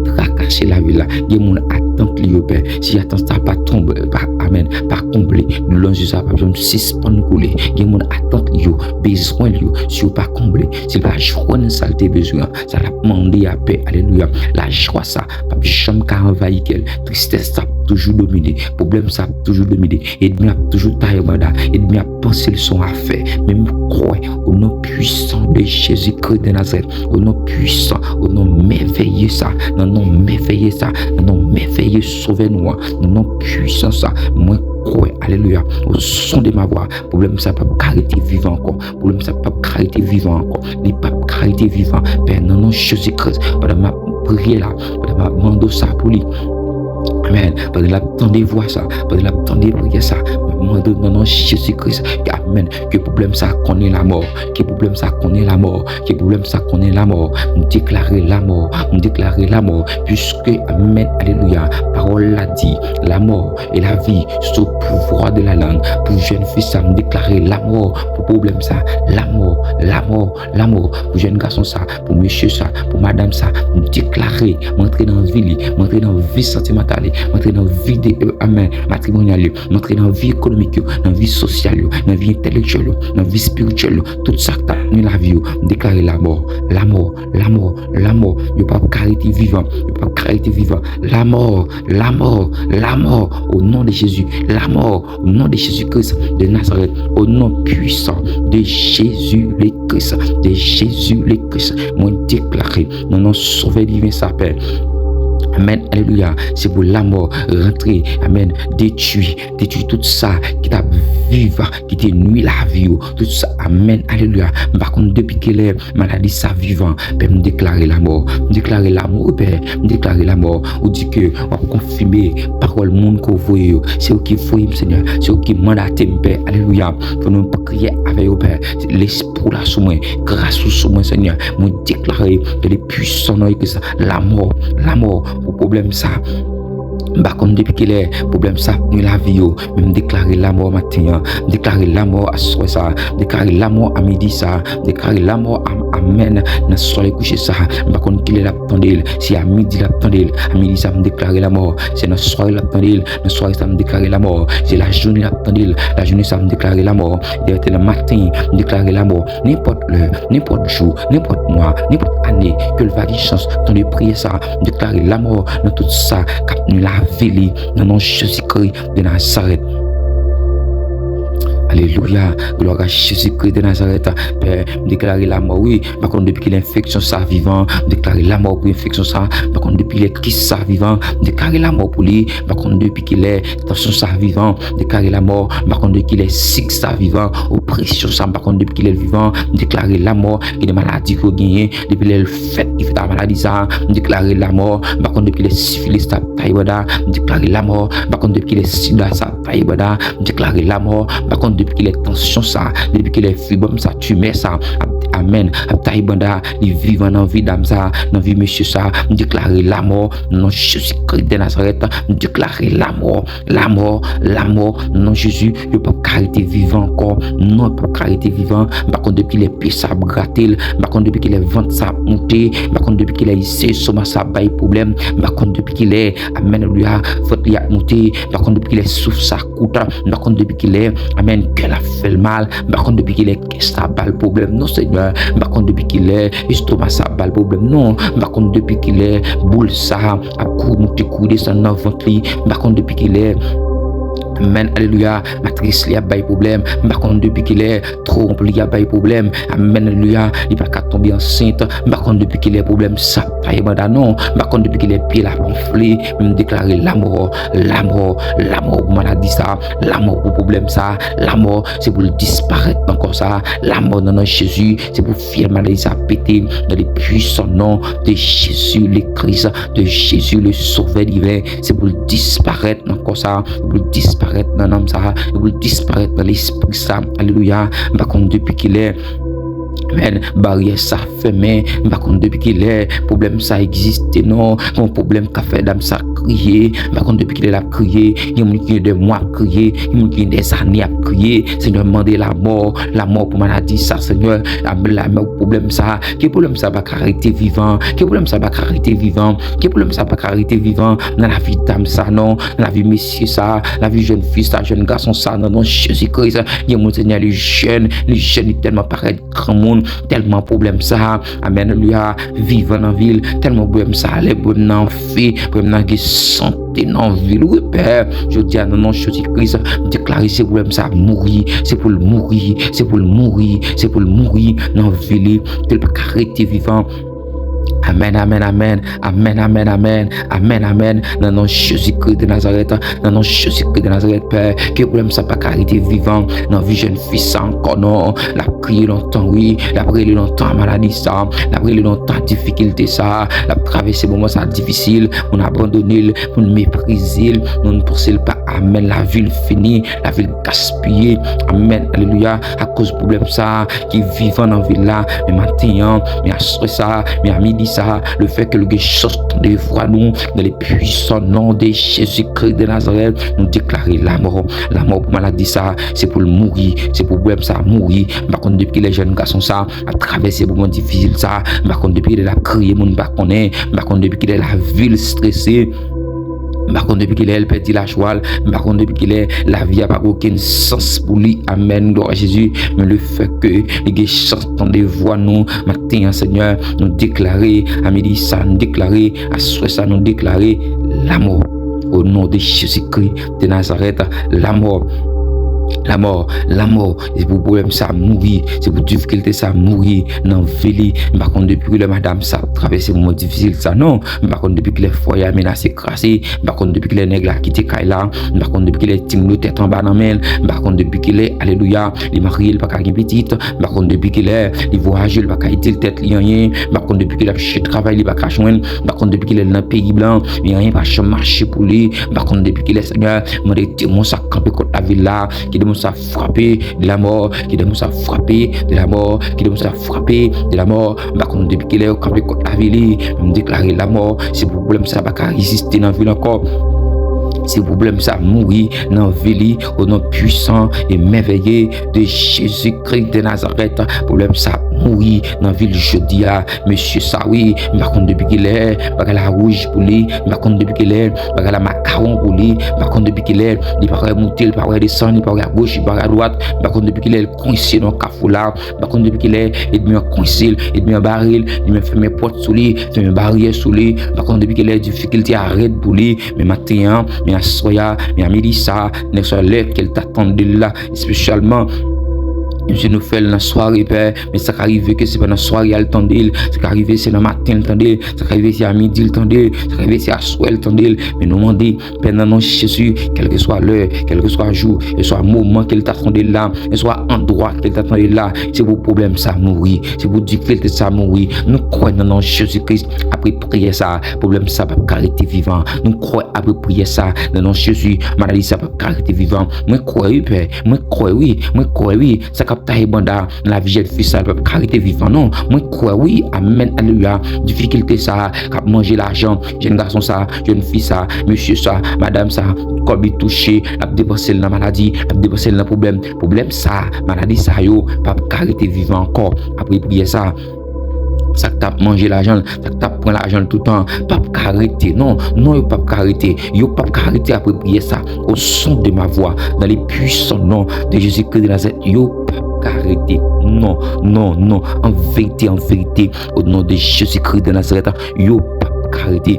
trakase lavi l la. Gen moun atant li yo, Pè. Si atant sa pa tonbe, pa, amèn, pa konble, doulè sa pa janm sispann koule. Gen moun atant li yo, bezwen li yo, si yo pa konble, si l pa jwenn sa l te bezwen an, sa l ap mande a, Pè, alelouya, lajwa sa p ap janm ka anvayi kè l. Tristès sa ap toujou domine. Pwoblèm sa ap toujou domine. Ènmi ap toujou taye banda. Ènmi ap panse l se yon afè. Men m kwè, au nom puissant de Jésus-Christ de Nazareth, au nom puissant, au nom mèvèye sa, nan non mèvèye sa, nan non mèvèye Sovè nou an, nan non pwisan sa, mwen kwè, alelouya, au son de ma voix, pwoblèm sa p ap ka rete vivan ankò. Pwoblèm sa p ap ka rete vivan ankò. Li p ap ka rete vivan. Pè, nan non Jezi Kris, pandan m ap priye la, pandan m ap mande w sa pou li, amèn, pandan l ap tande vwa sa, pandan l ap tande priyè sa, mwen mande w nan non Jezi Kris, amèn, ke pwoblèm sa konnen lamò, ke pwoblèm sa konnen lamò, ke pwoblèm sa konnen lamò. M deklare lamò, m deklare lamò, puiske, amèn, alelouya, pawòl la di, la mort et la vie sous le pouvoir de la langue. Pou jèn fi sa, m deklare lamò pou pwoblèm sa, lamò, lamò, lamò pou jèn gason sa, pou mesye sa, pou madanm sa, m deklare, m antre nan vi li, m antre nan vi santimantal li, m antre nan vi de, euh, amèn, matrimonyal yo, m antre nan vi ekonomik yo, nan vi sosyal yo, nan vi entèlektyèl yo, nan vi espirityèl yo, tout sa k t ap nwi lavi yo, m deklare lamò, lamò, lamò, lamò. Yo p ap ka rete vivan, yo p ap ka rete vivan. Lamò, lamò, lamò, au nom de Jésus, lamò, au nom de Jésus-Christ de Nazareth, au nom puissant de Jésus le Christ, de Jésus le Christ, mwen deklare, nan non Sovè diven sa, Pè. Amèn, alelouya. Se pou lamò rantre, amèn, detwi, detwi tout sa ki t ap viv, ki te nwi lavi yo, tout sa, amèn, alelouya. M pa konn depi kilè maladi sa vivan, Pè, m deklare lamò. M deklare lamò, wi, Pè. M deklare lamò. Ou di ke w ap konfime pawòl moun ke w voye yo. Se ou ki voye m, Senyè. Se ou ki mandate m, Pè. Alelouya. Pou nou priye avè yo, Pè. Lespri w la sou mwen. Gras ou sou mwen, Senyè. Mwen deklare ke le pwisan non de Kris, lamò, lamò pou pwoblèm sa. M pa konn depi kilè pwoblèm sa ap nwi lavi yo, men m deklare lamò maten an, m deklare lamò aswè sa, m deklare lamò a midi sa, m deklare lamò a, amèn, nan solèy kouche sa. M pa konn kilè l ap tande l, si a midi l ap tande l, a midi sa m deklare lamò, se nan sware l ap tande l, nan sware sa m deklare lamò, se lajounen l ap tande l, lajounen sa m deklare lamò, depi nan maten, m deklare lamò, nenpòt lè, nenpòt jou, nenpòt mwa, nenpòt ane, ke l va gen chans tande priyè sa, m deklare lamò nan tout sa k ap nwi lavi li, nan non Jezikri de Nazarèt. Alelouya, glwa a Jezikri de Nazarèt. Pè, m deklare lamò, wi, m pa konn depi kilè enfeksyon sa vivan, m deklare lamò pou enfeksyon sa, m pa konn depi kilè kis sa vivan, m deklare lamò pou li, m pa konn depi kilè tansyon sa vivan, m deklare lamò, m pa konn depi kilè sik sa vivan, opresyon sa, m pa konn depi kilè l vivan, m deklare lamò, gen de maladi ke w genyen, depi lè l fèt, ki fèt a maladi sa, m deklare lamò, m pa konn depi kilè sifilis sa ap taye banda, m deklare lamò, m pa konn depi kilè sida sa ap taye banda, m deklare lamò, m pa konn depi kilè tansyon sa, depi kilè fibròm sa, timè sa, ap, amèn, ap taye banda, li vivan nan vi dam sa, nan vi mesye sa, m deklare lamò, nan non Jezikri de Nazarèt, m deklare lamò, lamò, lamò, nan non Jezi, yo p ap ka rete vivan ankò, non, yo p ap ka rete vivan, m pa konn depi kilè pye sa ap grate l, m pa konn depi kilè vant sa ap moute, m pa konn depi kilè estoma sa ap bay pwoblèm, m pa konn depi kilè, amèn, alelouya, vant li ap moute, m pa konn depi kilè souf sa kout, m pa konn depi kilè, amèn, kè l ap fè l mal, m pa konn depi kilè kè sa ba l pwoblèm, non, Senyè, m pa konn depi kilè estoma sa ba l pwoblèm, non, m pa konn depi kilè boul sa ap kouri moute, kouri desann nan vant li, m pa konn depi kilè, amèn, alelouya, matris li ap bay pwoblèm, m pa konn depi kilè twonp li ap bay pwoblèm, amèn, alelouya, li pa ka tonbe ansent, m pa konn depi kilè pwoblèm sa ap taye banda, non, m pa konn depi kilè pye l ap anfle, men m deklare lamò, lamò, lamò pou maladi sa, lamò pou pwoblèm sa, lamò, se pou l disparèt nan kò sa, lamò nan non Jezi, se pou fyèl maladi sa pete, dans le puissant nom de Jésus le Christ, de Jésus le Sauveur divin, se pou l disparèt nan kò sa, pou l disparèt nan nanm sa, pou l disparèt nan lespri sa. Alelouya. M pa konn depi kilè, amèn, baryè sa fèmen, m pa konn depi kilè pwoblèm sa egziste, non. Gon pwoblèm k ap fè dam sa kriye, m pa konn depi kilè l ap kriye, gen moun ki gen de mwa ap kriye, gen moun ki gen dèzane ap kriye. Senyè, m mande lamò, lamò pou maladi sa, Senyè, lamò pou pwoblèm sa, ke pwoblèm sa pa ka rete vivan, ke pwoblèm sa pa ka rete vivan, ke pwoblèm sa pa ka rete vivan nan lavi dam sa, non, nan lavi mesye sa, lavi jèn fi sa, jèn gason sa, nan non Jezi Kris. Gen moun, Senyè, li jèn, li jèn, li tèlman parèt granmoun, tèlman pwoblèm sa, amèn, alelouya, vivan nan vi l, tèlman pwoblèm sa, lè pwoblèm nan anfle, pwoblèm nan gen sante nan vi l, wi, Pè, jodi a, nan non Jezi Kris, m deklare se pwoblèm sa mouri, se pou l mouri, se pou l mouri, se pou l mouri nan vi li, ke l pa ka rete vivan. Amèn, amèn, amèn. Amèn, amèn, amèn. Amèn, amèn. Nan non Jezikri de Nazarèt. Nan non Jezikri de Nazarèt, Pè. Ke pwoblèm sa pa ka rete vivan nan vi jèn fi sa ankò, non. L ap kriye lontan, wi. L ap rele lontan maladi sa. L ap rele lontan difikilte sa. L ap travèse moman sa difisil. Moun abandone l. Moun meprize l. Moun panse l pa, amèn, lavi l fini. Lavi l gaspiye. Amèn. Alelouya. Akoz pwoblèm sa ki vivan nan vil la. Men maten an, men aswè sa, men a midi sa, le fè ke nou gen chans tande vwa nou, dans le puissant nom de Jésus-Christ de Nazareth, nou deklare lamò. Lamò pou maladi sa, se pou l mouri. Se pou pwoblèm sa mouri. M pa konn depi kilè jèn gason sa ap travèse moman difisil sa. M pa konn depi kilè l ap kriye, moun pa konnen. M pa konn depi kilè lavi l strese. M pa konn depi kilè l pèdi lajwa l. M pa konn depi kilè lavi a pa gen okenn sans pou li. Amèn. Glwa a Jezi. Men le fè ke li gen chans tande vwa nou maten an, Senyè, nou deklare, a midi sa, nou deklare, aswè sa, nou deklare lamò. O non de Jezikri de Nazarèt, lamò. Lamò, lamò. Se pou pwoblèm sa mouri. Se pou difikilte sa mouri nan vi li. M pa konn depi kilè madanm sa ap travèse moman difisil sa, non. M pa konn depi kilè fwaye a menase kraze. M pa konn depi kilè nèg la kite kay la. M pa konn depi kilè timoun yo tèt anba nan men l. M pa konn depi kilè, alelouya, li marye, li pa ka gen pitit. M pa konn depi kilè li vwayaje, li pa ka itil tèt li anyen. M pa konn depi kilè l ap chèche travay, li pa ka jwenn. M pa konn depi kilè l nan peyi blan, men anyen pa janm mache pou li. M pa konn depi kilè, Senyè, mande demon sa kanpe kont lavi l la. Ki demon sa frape, lamò, ki demon sa frape, lamò, ki demon sa frape, lamò. M pa konn depi kilè yo kanpe kont lavi li, men m deklare lamò. Se pou pwoblèm sa pa ka reziste nan vi l ankò. Se pou pwoblèm sa mouri nan vi li, o non pwisan e mèvèye de Jezikri de Nazarèt. Pwoblèm sa mouri nan vi l jodi a. Mesye sa, wi, m pa konn depi kilè bagay la wouj pou li, m pa konn depi kilè bagay la makawon pou li, m pa konn depi kilè li pa wè moute, li pa wè desann, li pa wè agoch, li pa wè adwat, m pa konn depi kilè l kwense nan kafou la, m pa konn depi kilè ènmi an kwense l, ènmi an bare l, ènmi an fèmen pòt sou li, fèmen baryè sou li, m pa konn depi kilè difikilte a rèd pou li, men maten an, men aswè a, men a midi sa, nèg sa lè ke l ta tande l la, espesyalman, si nou fè l nan sware, Pè, men sa ka rive ke se pa nan sware a l tande l, sa ka rive se nan maten l tande l, sa ka rive se a midi l tande l, sa ka rive se aswè l tande l, men nou mande, Pè, nan non Jezi, kèlkeswa lè, kèlkeswa jou, eswa moman ke l ta tande l la, eswa andwa ke l ta tande l la, se pou pwoblèm sa mouri, se pou difikilte sa mouri. Nou kwè nan non Jezi Kris, apre priyè sa, pwoblèm sa p ap ka rete vivan. Nou kwè apre priyè sa, nan non Jezi, maladi sa p ap ka rete vivan. Mwen kwè wi, Pè, mwen kwè wi, mwen kwè wi, sa k ap taye banda nan lavi jèn fi sa, l p ap ka rete vivan non. Mwen kwè wi, amèn, alelouya. Difikilte sa k ap manje lajan jèn gason sa, jèn fi sa, mesye sa, madanm sa, kòb li touche, l ap depanse l nan maladi, l ap depanse l nan pwoblèm. Pwoblèm sa, maladi sa yo p ap ka rete vivan ankò apre priyè sa. Sa k t ap manje lajan l, sa k t ap pran lajan l toutan, p ap ka rete non. Non, yo p ap ka rete. Yo p ap ka rete apre priyè sa. Au son de ma voix, dans le puissant nom de Jésus-Christ de Nazareth, yo p ap ka rete. Non, non, non. An verite, an verite, au nom de Jésus-Christ de Nazareth, yo p ap ka rete.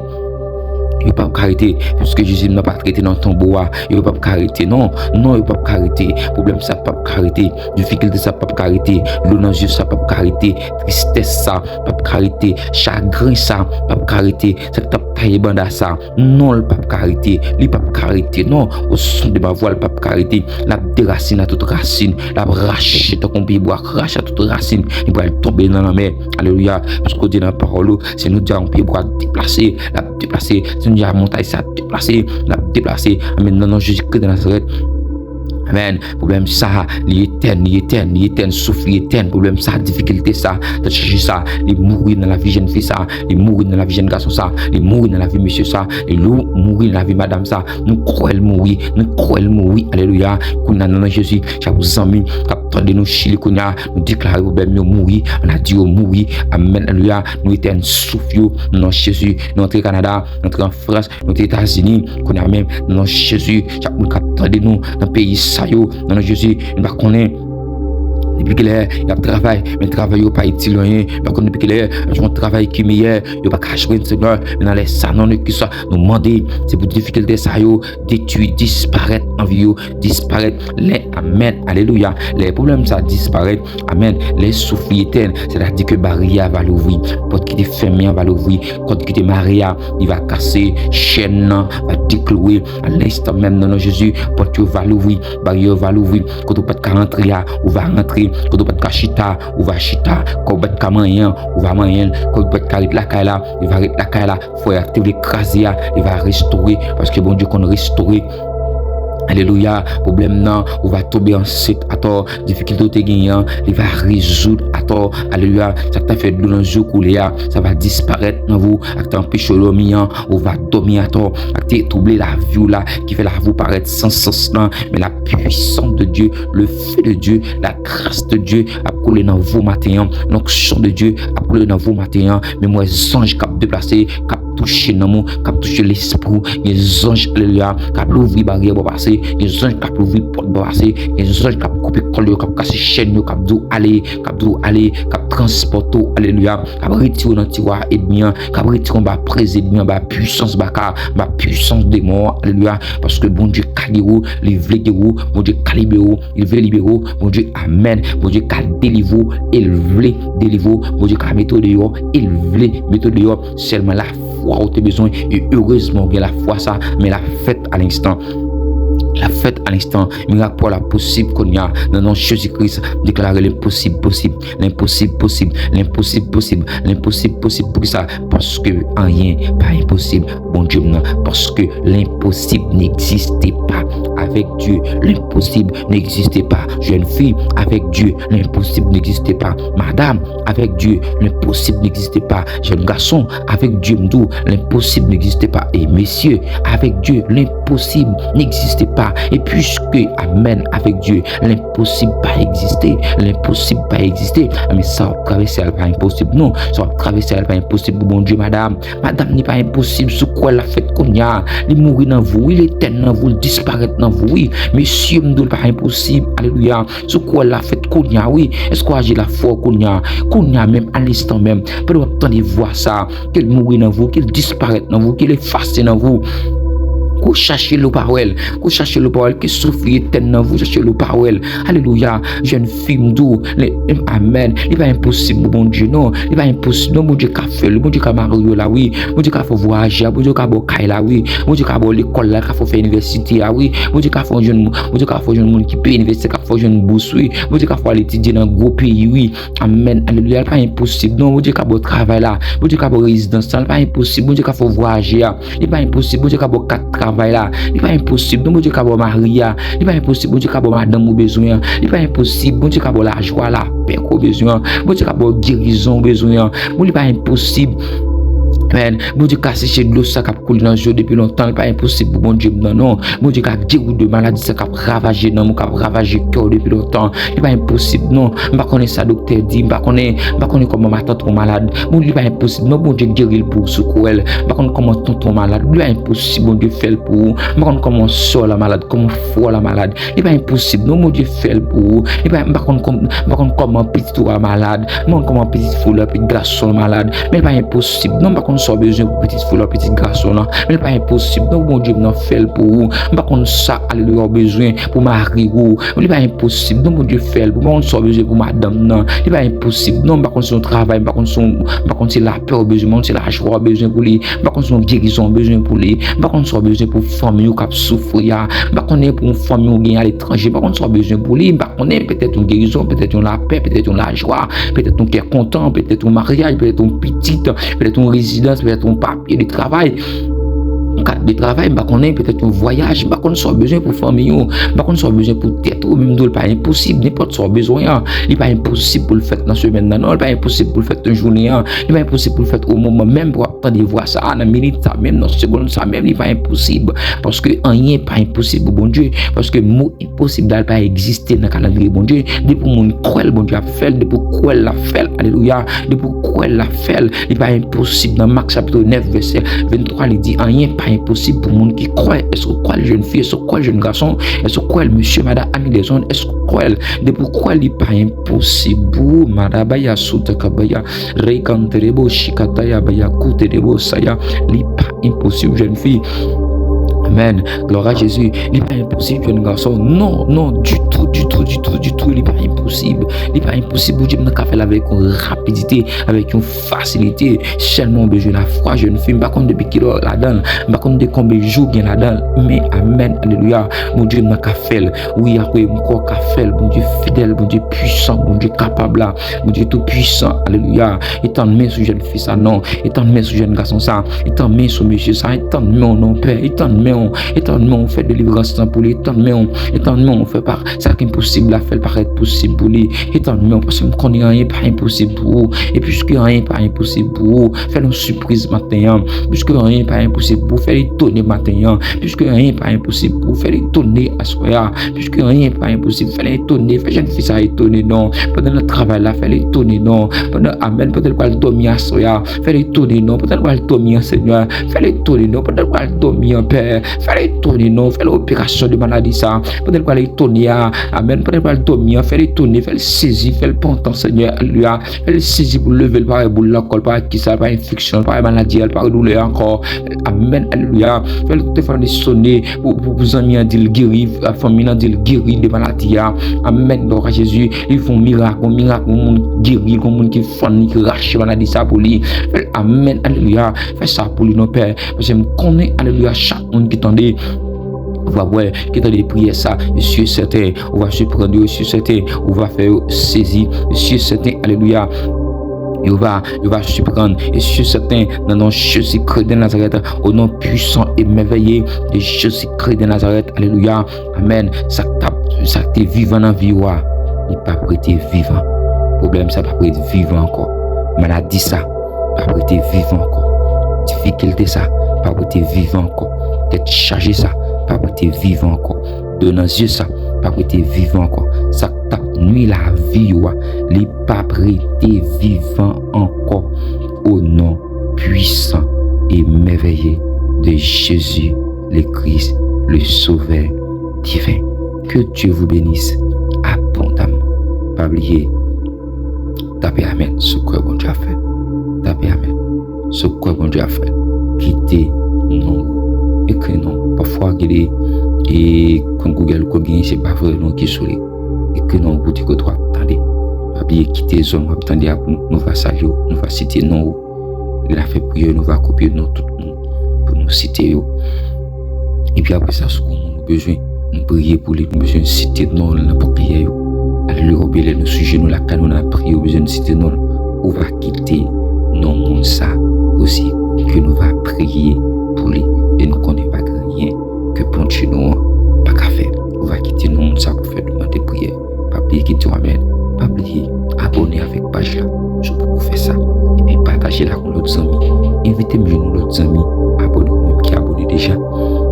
Yo p ap ka rete, piske Jezi m nan pa t rete nan tonbo a. Yo p ap ka rete, non. Non, yo p ap ka rete. Pwoblèm sa p ap ka rete. Difikilte sa p ap ka rete. Dlo nan zye sa p ap ka rete. Tristès sa p ap ka rete. Chagren sa p ap ka rete. Sa k t ap taye banda sa, non, l p ap ka rete. Li p ap ka rete, non. Au son de ma voix, l p ap ka rete. L ap derasine a tout rasin. L ap rache tankou yon pye bwa k rache a tout rasin. Li pral tonbe nan lanmè. Alelouya. Piske w di nan pawòl ou, si nou di a yon pye bwa deplase, l ap deplase. Si nou di a montay sa deplase, l ap deplase. Amèn. Nan non Jezi Kris de Nazarèt. Amèn. Pwoblèm sa, li etèn, li etèn, li etèn, souf li etèn. Pwoblèm sa, difikilte sa, tèt chaje sa, li mouri nan lavi jèn fi sa, li mouri nan lavi jèn gason sa, li mouri nan lavi mesye sa, li lou-, mouri nan lavi madanm sa. Nou kwè l mouri, nou kwè l mouri. Alelouya. Kounye a, nan non Jezi, chak zanmi k ap tande nou Chili kounye a, nou deklare pwoblèm yo mouri, maladi yo mouri. Amèn. Alelouya. Nou etèn souf yo, nan non Jezi. Nou antre Kanada, nou antre an Frans, nou te Etazini, kounye a menm, nan non Jezi, chak moun k ap tande nou nan peyi sa yo, nan non Jezi, nou pa konnen Depi kilè y ap travay, men travay yo pa itil anyen. Pa konn depi kilè y ap jwenn yon travay ki meyè, yo pa ka jwenn, Senyè. Men nan lè sa, nan non de Kris, nou mande, se pou difikilte sa yo detwi, disparèt nan vi yo, disparèt. Lè, amèn, alelouya. Lè pwoblèm sa disparèt, amèn, lè souf li etèn, sètadi ke baryè a va louvri, pòt ki te fèmen an va louvri, kòd ki te mare a, li va kase, chèn nan va dekloure, a lenstan menm, nan non Jezi, pòt yo va louvri, baryè yo va louvri, kote w pa t ka rantre a, ou va rantre, kote w pa t ka chita, ou va chita, kò w pa t ka manyen an, ou va manyen l, kò w pa t ka ret lakay la, li va ret lakay la, fwa a te vle kraze a, li va restore, paske Bondye konn restore. Alelouya, pwoblèm nan, ou va tonbe ansent atò, difikilte w te genyen an, li va rezoud atò. Alelouya, sa k ta fè dlo nan je w koule a, sa va disparèt nan vi w, sa k ta anpeche w dòmi an, ou va dòmi atò, sa k te twouble lavi w la, ki fè lavi w parèt san sans lan, men la puissance de Dieu, le feu de Dieu, la grâce de Dieu ap koule nan vi w maten an, l'onction de Dieu ap koule nan vi w maten an, men m wè zanj k ap deplase, k ap touche nanm ou, k ap touche lespri w, gen zanj, alelouya, k ap louvri baryè bò pase, gen zanj k ap louvri pòt bò pase, gen zanj k ap koupe kòd yo, k ap kase chèn yo, k ap di w ale, k ap di w ale, k ap transpòte w, alelouya, k ap retire w nan tiwa ènmi an, k ap retire w anba prèz ènmi an, anba pwisans baka, anba pwisans demon an, alelouya, paske Bondye ka geri w, li vle geri w, Bondye ka libere w, li vle libere w, Bondye, amèn, Bondye ka delivre w, e l vle delivre w, Bondye ka mete w deyò, e l vle mete w deyò, sèlman lafwa ou te bezwen, e erezman ou gen lafwa sa, men l ap fèt a lenstan. L ap fèt a lenstan. Mirak pa w la posib kounye a. Nan non Jezi Kris, deklare lenposib posib. Lenposib posib. Lenposib posib. Lenposib posib. Poukisa? Paske anyen pa enposib Bondye m nan. Paske l'impossible n'existe pas. Avec Dieu, l'impossible n'existe pas. Jeune fille, avec Dieu, l'impossible n'existe pas. Madame, avec Dieu, l'impossible n'existe pas. Jeune garçon, avec Dieu, m di w, l'impossible n'existe pas. Et messieurs, avec Dieu, l'impossible n'existe pas. Et puisque, amen, avec Dieu, l'impossible pa egziste, l'impossible pa egziste, men sa w ap travèse a l pa enposib non, sa w ap travèse a l pa enposib pou Bondye, madam. Madanm, li pa enposib, si w kwè l ap fèt kounye a, li mouri nan vi w wi, li etèn nan vi w, li disparèt nan vi w wi. Mesye, m di w, li pa enposib, alelouya. Si w kwè l ap fèt kounye a wi, enkouraje lafwa w kounye a, kounye a menm, a lenstan menm, pandan w ap tande vwa sa, ke l mouri nan vi w, ke l disparèt nan vi w, ke l efase nan vi w. Ke w chache l, ou pa wè l, ke w chache l, ou pa wè l, ke souf li etèn nan vi w, chache l, ou pa wè l. Alelouya, jèn fi, m di w, amèn. Li pa enposib pou Bondye non. Li pa enposib non. Bondye ka fè l. Bondye ka mari w la wi. Bondye ka fè w vwayaje a. Bondye ka ba w kay la wi. Bondye ka ba w lekòl la, ka fè w fè inivèsite a wi. Bondye ka fè w jwenn, Bondye ka fè w jwenn moun ki peye inivèsite, ka fè w jwenn bous wi. Bondye ka fè w al etidye nan gwo peyi wi. Amèn. Alelouya. Li pa enposib non. Bondye ka ba w travay la. Bondye ka ba w rezidans la. Li pa enposib. Bondye ka fè w vwayaje a. Li pa enposib, Bondye ka ba w kat travay la. Li pa enposib, non, Bondye ka ba w mari a. Li pa enposib, Bondye ka ba w madanm ou bezwen an. Li pa enposib, Bondye ka ba w lajwa, lapè ke w bezwen an. Bondye ka ba w gerizon ou bezwen an. Bon, li pa enposib. Amen. Bondye ka seche dlo sa k ap koule nan je w depi lontan. Li pa enposib pou Bondye m nan, non. Bondye ka geri w de maladi sa k ap ravaje nanm ou, k ap ravaje kè w depi lontan. Li pa enposib, non. M pa konnen sa doktè di, m pa konnen, m pa konnen kòman matant ou malad. Bon, li pa enposib, non, Bondye geri l pou ou si w kwè l. M pa konn kòman tonton malad, li pa enposib, Bondye fè l pou ou. M pa konn kòman sè w la malad, kòman frè w la malad. Li pa enposib, non, Bondye fè l pou ou. Li pa, m pa konn kòm-, m pa konn kòman pitit ou a malad. M pa konn kòman pitit fi w la, pitit gason l malad. Men li pa enposib, non, m pa konn sa w bezwen pou pitit fi w la, pitit gason w la. Men li pa enposib, non, Bondye m nan fè l pou ou. M pa konn sa, alelouya, w bezwen pou mari w. Li pa enposib, non, Bondye fè l pou ou. M pa konn sa w bezwen pou madanm nan. Li pa enposib, non, m pa konn se yon travay, m pa konn se yon, m pa konn se lapè w bezwen, m pa konn se lajwa w bezwen pou li. M pa konn se yon gerizon w bezwen pou li. M pa konn sa w bezwen pou fanmi w k ap soufri a. M pa konnen pou yon fanmi w gen aletranje. M pa konn sa w bezwen pou li. M pa konnen, petèt yon gerizon, petèt yon lapè, petèt yon lajwa, petèt yon kè kontan, petèt yon maryaj, petèt yon pitit, petèt yon rezidans, petèt yon papye de travay. Yon kat de travay, m pa konnen, petèt yon vwayaj, m pa konn sa w bezwen pou fanmi w, m pa konn sa w bezwen pou tèt ou, men m di w li pa enposib, nenpòt sa w bezwen an, li pa enposib pou l fèt nan semèn nan, non, li pa enposib pou l fèt nan jounen an, li pa enposib pou l fèt o moman menm pou w ap tande vwa sa a, nan minit sa menm, nan segonn sa menm, li pa enposib, paske anyen pa enposib pou Bondye, paske mo enposib la, li pa egziste nan kalandriye Bondye. Depi yon moun kwè l, Bondye ap fè l. Depi w kwè l, l ap fè l. Alelouya. Depi w kwè l, l ap fè l. Li pa enposib. Nan Mak chapit nèf, vèsè venntwa, li di, anyen pa enposib pou moun ki kwè. Èske w kwè l, jèn fi? Èske w kwè l, jèn gason? Èske w kwè l, mesye, madan, ami dèzòd? Èske w kwè l? Depi w kwè l, li pa enposib pou ou. Madabaya, sotakabaya, rekanterebo, shikataya, baya, kouterebo, saya. Li pa enposib, jèn fi. Amèn. Glwa a Jezi. Li pa enposib, jèn gason. Non, non, ditou, ditou, ditou, ditou. Li pa enposib. Li pa enposib. Bondye nan ka fè l avèk yon rapidite, avèk yon fasilite. Sèlman w bezwen lafwa, jèn fi. M pa konn depi kilè w ladan l. M pa konn de konbyen jou w gen ladan l. Men, amèn, alelouya. Bondye nan ka fè l. Wi, apre m kwè w ka fè l. Bondye fidèl, Bondye pwisan, Bondye kapab la. Bondye tou pwisan, alelouya. Etann men sou jèn fi sa, non. Etann men sou jèn gason sa. Etann men sou mesye sa. Etann men w, non, Pè. Etann men w. Etann men w, fè delivrans lan pou li. Etann men w. Etann men w, fè pa sa ki enposib la, fè l parèt posib pou li. Etann men w, paske m konnen anyen pa enposib pou ou. E piske anyen pa enposib pou ou, fè l yon sipriz maten an. Piske anyen pa enposib pou ou, fè l etone maten an. Piske anyen pa enposib pou ou, fè l etone aswè a. Piske anyen pa enposib, fè l etone, fè jèn fi sa etone non. Pandan l nan travay la, fè l etone non. Pandan, amèn, pandan l pral dòmi aswè a, fè l etone non. Pandan l pral dòmi an, Senyè, fè l etone non. Pandan l pral dòmi an, Pè, fè l etone non. Fè l operasyon de maladi sa. Pandan l pral etone a, amèn, pandan l pral dòmi an, fè l etone, fè l sezi, fè l pantan, Senyè, alelouya. Fè l sezi pou l leve l, pa wè boul nan kò l, pa wè kisa l, pa wè enfeksyon l, pa wè maladi a, l pa wè doulè a ankò. Amèn, alelouya. Fè l telefòn li sone pou, pou, pou zanmi an di l geri, fanmi an di l geri de maladi a. Amèn, glwa a Jezi. Li fè yon mirak, yon mirak, yon moun geri, yon moun ki fann li, ki rache maladi sa pou li. Fè l, amèn, alelouya. Fè sa pou li non, Pè. Paske m konnen, alelouya, chak moun ki tande, ou va wè, ki tande priyè sa, e si e sèten, ou va siprann yo, e si e sèten, ou va fè yo sezi, e si e sèten, alelouya. Yo va, yo va siprann, e si e sèten, nan non Jezi Kris de Nazarèt, o non pwisan e mèvèye de Jezi Kris de Nazarèt, alelouya. Amèn. Sa k t ap, sa k te vivan nan vi w a, li p ap rete vivan. Pwoblèm sa p ap rete vivan ankò. Maladi sa p ap rete vivan ankò. Difikilte sa p ap rete vivan ankò. Tèt chaje sa p ap rete vivan ankò. Do nan zye sa p ap rete vivan ankò. Sa k t ap nwi lavi w a, li p ap rete vivan ankò. O non pwisan e mèvèye de Jezi le Kris, le Sovè diven. Que Dieu vous bénisse abondamment. Pa bliye, tape amèn si w kwè Bondye ap fè. Tape amèn si w kwè Bondye ap fè. Kite non w. Ekri non. Pafwa, gen de, e, kont Google ou genyen, se pa vrè non ki sou li. Ekri non w pou di kote w ap tande. Pa bliye kite zòn w ap tande a pou nou, nou va salye w, nou va site non w. Lè n ap fè priyè, nou va kopye non tout moun pou nou site yo. Epi apre sa, si gon moun nou bezwen nou priye pou li, nou bezwen site non l nan priyè yo. Alelouya, oubyen lè nou sou jenou lakay nou, n ap priye, ou bezwen site non l, ou va kite non moun sa osi, ke nou va priye pou li. E nou konnen pa gen anyen ke Bondye nou an pa ka fè. Ou va kite non moun sa pou fè demann de priyè. Pa bliye kite yon amèn. Pa bliye abòne avèk paj la si w poko fè sa. Epi pataje l ak yon lòt zanmi. Envite m jwenn yon lòt zanmi abòne, ou menm ki abòne deja.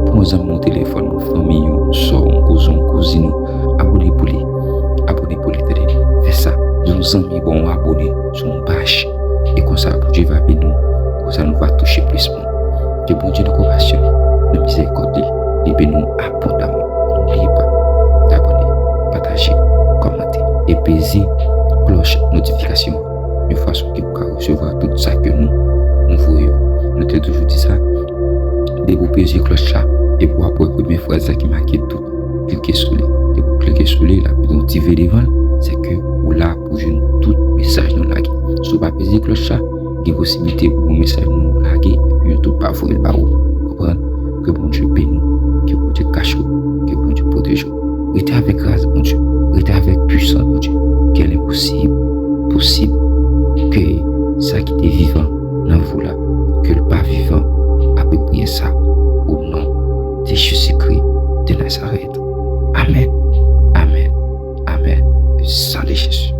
Pran yon zanmi w, telefòn ou, fanmi w, yon sè w, yon kouzen w, yon kouzin ou. Abòne pou li. Abòne pou li, tande. Fè sa. Di yon zanmi ba w yon abòne sou yon paj. E konsa, Bondye va beni w. Konsa, nou va touche plis moun. Ke Bondye nan konpasyon, nan mizèrikòd li, li beni w abondamman. N'oubliez pas d'abonner, pataje, kòmante e peze klòch notifikasyon yon fason ke w ka resevwa tout sa ke nou, nou voye yo. Nou te toujou di sa, depi w peze klòch la, epi w ap wè premye fraz la ki make tout, klike sou li. Depi w klike sou li, l ap gen yon ti V devan l, se ke ou la pou jwenn tout mesaj nou lage. Si w pa peze klòch la, gen posiblite pou yon mesaj nou lage, YouTube pa voye l ba ou. Konprann? Ke Bondye beni w, ke Bondye kache w, ke Bondye pwoteje w. Rete avèk gras Bondye, rete avèk pwisans Bondye. Ke lenposib posib, ke sa ki te vivan nan vi w la, ke l pa vivan apre priyè sa, o non de Jezikri de Nazarèt. Amèn, amèn, amèn. Le sang de Jésus.